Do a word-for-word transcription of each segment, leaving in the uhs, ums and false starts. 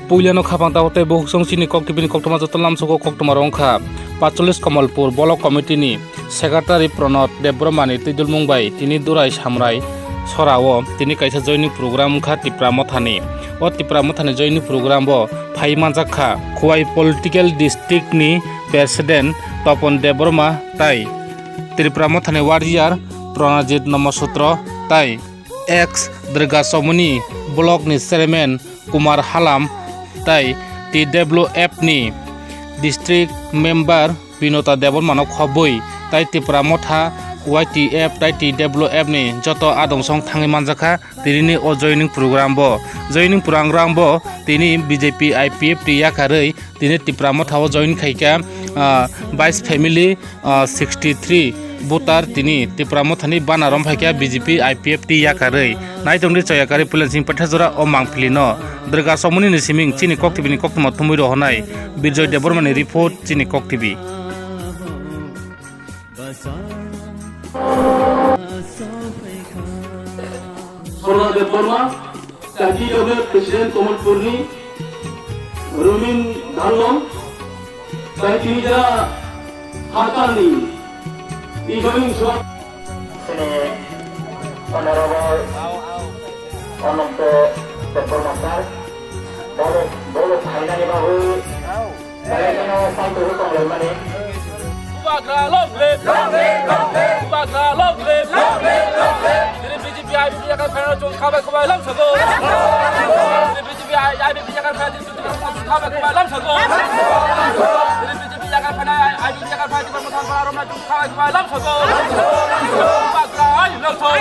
Puilano khapang tabuk tei bukhuk song chini kok T V ni koktwma joto lamsogo koktwma rwngkha. Pacholis Kamalpur Block Committee ni Secretary Pranod Debbarma ni twidulmung bai tini Durai Samrai Sora o tini kaisa joining program wngkha Tipra Motha ni. O Tipra Motha ni joining program o phai manjak kha Khowai Political District ni President Topon Debbarma tai Tipra Motha ni Warrior Pranajit Namasutro tai ex Durga Somoni Block ni Chairman Kumar Halam tai T W F ni District Member Binota Debbarmano khobwi tai Tipra Motha Y T F tai T W F ni joto adong song thangwi manjakha tini o joining program bo. Joining program bo tini B J P I P F T yakarwi tini Tipra Motha o join khaikha, ah, vice family ah, sixty three voter tini Tipra Mothani bana romphai kha B J P I P F T yakarwi. Naitongdi choyakarwi Puilensing Pathajora o mangpili no. Durga Somoni ni siming chini kok T V ni koktwma thumwi rohornai. Birjoy Debbarma ni report chini kok T V. Sorna Debbarma, Kaki Dome President Kamalpurni Rumin Dharlong, Kaki Nija Hakani, Ibrahim Suat. Sini Honorable Ananto Debbarma Sir, bolo, bolo phainani babu. Bubagra long live! Long live, long live! Bubagra long live! Long live, long live! Dini B J P I P F T yakarwi phainai chwng khabai khubai lamsago. Dini B J P I P F T yakarwi phainai chwng khabai khubai lamsago. Dini B J P yakarwi phainai I P F T yakarwi phainai Tipra Motha romna chwng khabai khubai lamsago. Bubagra ai lamsago.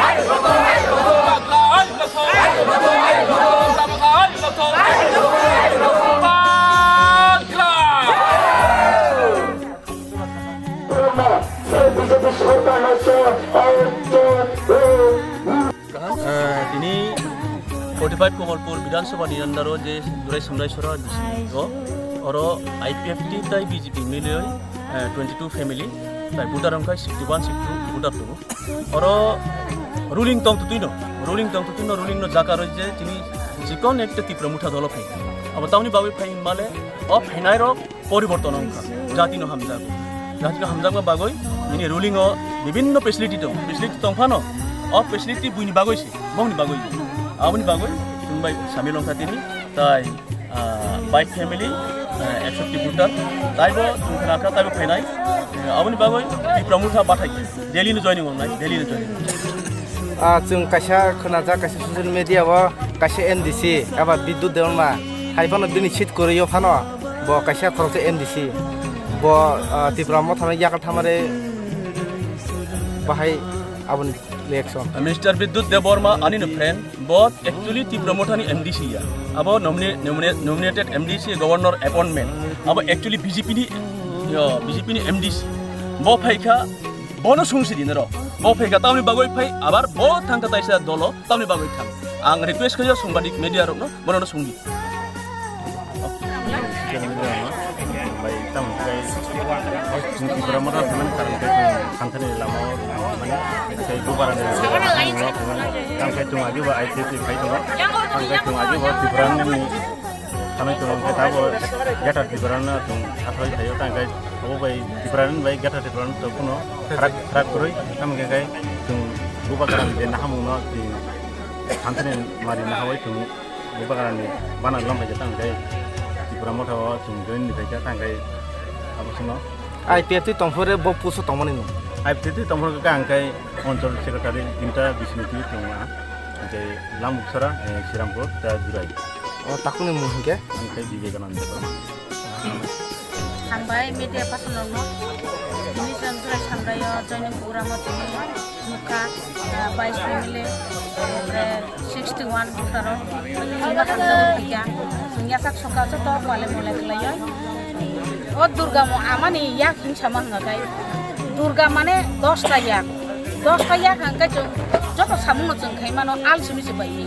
Bubagra ai lamsago. Bubagra ai lamsago. Bubagra. Ah, tini forty five Kamalpur Bidhan Sabha ni under o je Durai Samrai Sora district o, oro I P F T tai B J P miloi, ah, twenty two family, tai voter wngkha sixty one, sixty two voter tongo. Oro ruling tong tutui no, ruling tong tutui no, ruling no jaka roi je tini chikon ekta Tipra Motha dolo phai. Abo tamni bagwi phai male, o phainai rok poriborton wngkha, jatino hamjago. Jatino hamjakma bagwi nini ruling o bibinno facility tong, facility tong phano o facility buini bagwi se, bongni bagwi. Aboni bagwi chwng bai samil wngkha tini, tai, ah, bike family, ah, ekshoti voter, taibo chwng khna kha, taibo phainai. Aboni bagwi Tipra Motha bathai Delhi no joining wngnai, Delhi no joining wngnai. Ah, chwng kaisa khwnajak, kaisa social media o kaisa M D C eba Bidyut Debbarma hai phano bini seat kwrwi o phano bo kaisa khoroksa M D C. Bo, ah, Tipra Mothano yakal thamare bahai aboni reaction. Mister Bidyut Debbarma ani no friend, bo actually Tipra Mothani M D C ya. Abo nomine-, nomine-, nominated M D C, governor appointment. Abo actually B J P ni, yo, B J P ni M D C. Bo phaikha, bono sungsi di nero. Bo phaikha, tamni bagwi phai, abar bo thangkha taisa dolo, tamni bagwi thang. Ang request khayo songbadik media rokno, bono sungdi. Bai, tamo khe, Tipra Motha phano karon khe, thanthani lama o, mane, khe, bubagra ni, tamo khe, tamo khe, tamo khe, tamo khe, tamo khe, Thanai tongo, hwnkhe tabuk Greater Tipraland no chwng atharwi phaio, tamo khe abo bai Tipraland bai Greater Tipraland no chwng phano kharak, kharak kwrwi, tamo khe khe chwng bubagra ni je nahamung no chwng thanthani mari nahawi chwng bubagra ni bana lom bai je, tamo khe Tipra Motha o chwng join ni phaikha, tamo khe abo sono. I P F T tongphuru bo post o tongmani no? I P F T tongphuru khe ang khe Anchal Secretary Dinta Bishnui twi tongo, hwnkhe Lambuksara, eh, Srirampur, ta Durai. O, takuni mung hwnkhe? Ang khe Vivekananda Debbarma. Hambai media person rokno. Tini chwng Durai Samrai o joining program o tini nukha, ah, vice family, eh, sixty one voter o. Chwng hamjak wngkha. Chwng yasak soka joto mole mole khlaiwi. O Durga mo amani yak himsa ma hwnkha khe. Durga mane dosta yak. Dosta yak hwnkhe chwng joto samung no chwng khai mano, al simi se bai.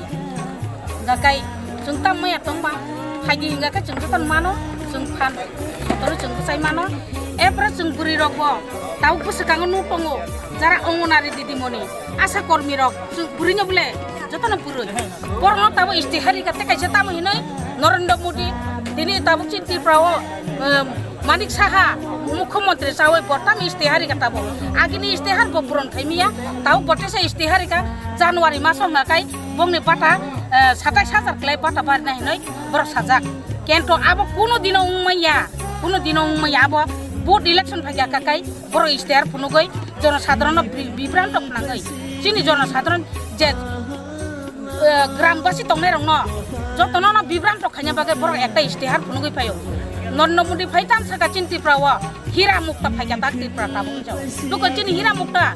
Hwnkha khe chwng tam maya tong ba, phaidi hwnkha khe chwng joto mano, chwng phan sotoro chwng bwchai mano. Epore chwng bwrwi rok bo tabuk bwswkango nuk tongo, jara Anganwadi didimoni, asha kormi rok, chwng bwrwi no bole Ano purui. Borokno tabuk istihar rika tei kaisa tamo hinoi Narendra Modi, tini tabuk chini Tripura o, eh, Manik Saha, Mukhyamantri chawi bo tamo istihar rika tabuk. Agini istihar bo puron khaimiya, tabuk bo tesa istihar rika January maso hwnga kai bongni bata, eh, satais hajar klai bata barina hinoi borok sajak. Kento abo kuno dino wngmaya, kuno dino wngmaya abo vote election phaikha kakai borok istihar phunugwi jonosadharanno bi-, bibranto khnangwi. Chini jonosadharan je, eh, gramwasi tongnairokno jotono no bibranto khaina bagwi borok ekta istihar phunugwi phaio. Narendra Modi phai tam saka chini Tripura o hira mukta phaikha tak Tripura tabuk jao. Duko chini hira mukta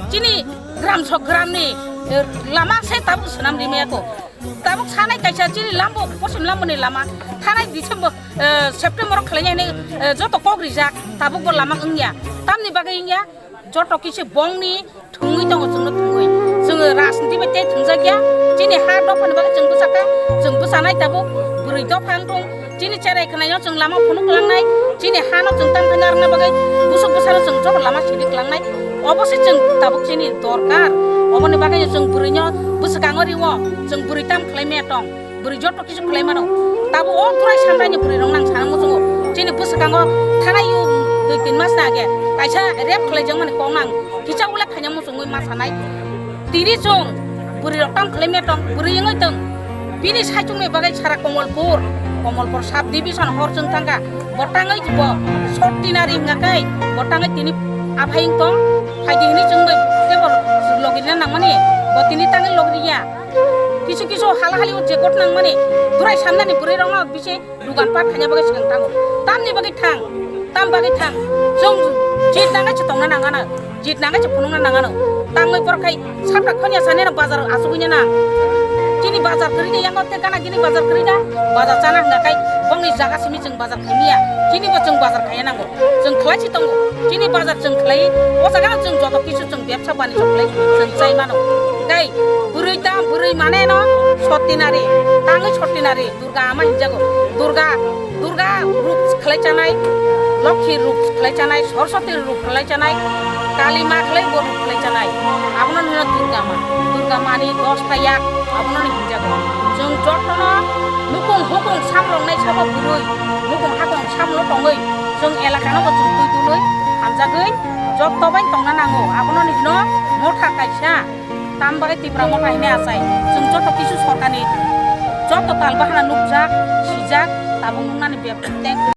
chini gram sok gramni, eh, lama se tabuk swnam rimaya ko. Tabuk sanai kaisa chini lambo, posim lamboni lama. Thanai December, eh, September o khlainai hinwi, eh, joto kok rijak, tabuk bo lama wngya. Tamni bagwi wngya, joto kisi bongni thwngwi tongo chwngno thwngwi. Chwng rajniti bai tei thwngjakya. Chini ha dophani bagwi chwng bwchakha, chwng bwchanai tabuk bwrwi dopha wngthung. Chini cherai khwnaino chwng lama phunuk kwlangnai, chini hano chwng tam thangna rwna bagwi busuk bwsano chwng joto lama sidi kwlangnai. Obo se chwng tabuk chini dorkar. Oboni bagwi chwng bwrwino bwswkango riwo, chwng bwrwi tam khlai maya tong, bwrwi joto kisu khlai mano. Tabuk o Durai Samraini bwrwirok nang sana muchungo. Chini bwswkango thanai o dui tin mas na age kaisa rape khlaijak mani kok nang kisa ulak khaina muchungwi ma sanai. Tini chwng bwrwi rok tam khlai me tong, bwrwi wngwi tong. Bini saichung ni bagwi sara Komolpur, Komolpur sub division hor chwng thangkha. Bo tangwi bo sot tinari hwnga kai, bo tangwi tini aphai wng tong. Phaidi hwnwi chwng bai tebo logirina nangmani, bo tini tangwi logiriya. Kisu kisu hala hali o je got nangmani, Durai Samraini bwrwi rok no bisi dugan pat khaina bagwi swkang tango. Tamni bagwi thang, tam bagwi thang. Chwng jit nangai se tongna nangana, jit nangai se phunukna nangano. Tangwi borok khai sapra khonya saneno bazar asugwina nang. Chini bazar kwrwini yango te gana gini bazar kwrwina, bazar chana hwnga khai bongni jaga simi chwng bazar khaimiya. Chini bo chwng bazar khaiya nango. Chwng khlai si tongo. Chini bazar chwng khlai, o jagano chwng joto kisu chwng bebsa banijyo khlai chwng chai mano. Tei bwrwi tam, bwrwi mane no sot tinari, tangwi sot tinari. Durga ama hinjago. Durga, Durga rup khlai chanai, Lokhi rup khlai chanai, Saraswati rup khlai chanai, Kali ma khlai bo rup khlai chanai. Abono hino Durga ma. Durga mani dosta yak, abono hinjago. Chwng jotono nukung hukung samlongnai sabo bwrwi, nukung hakung samlo tongwi, chwng elakano bo chwng twi twnwi hamjagwi joto bai tongna nango. Abono hino motha kaisa. Tam bagwi Tipra Motha hwnwi achai. Chwng joto kisu sorkarni joto tal bahana nukjak, sijak, tabuk nuknani bebak tei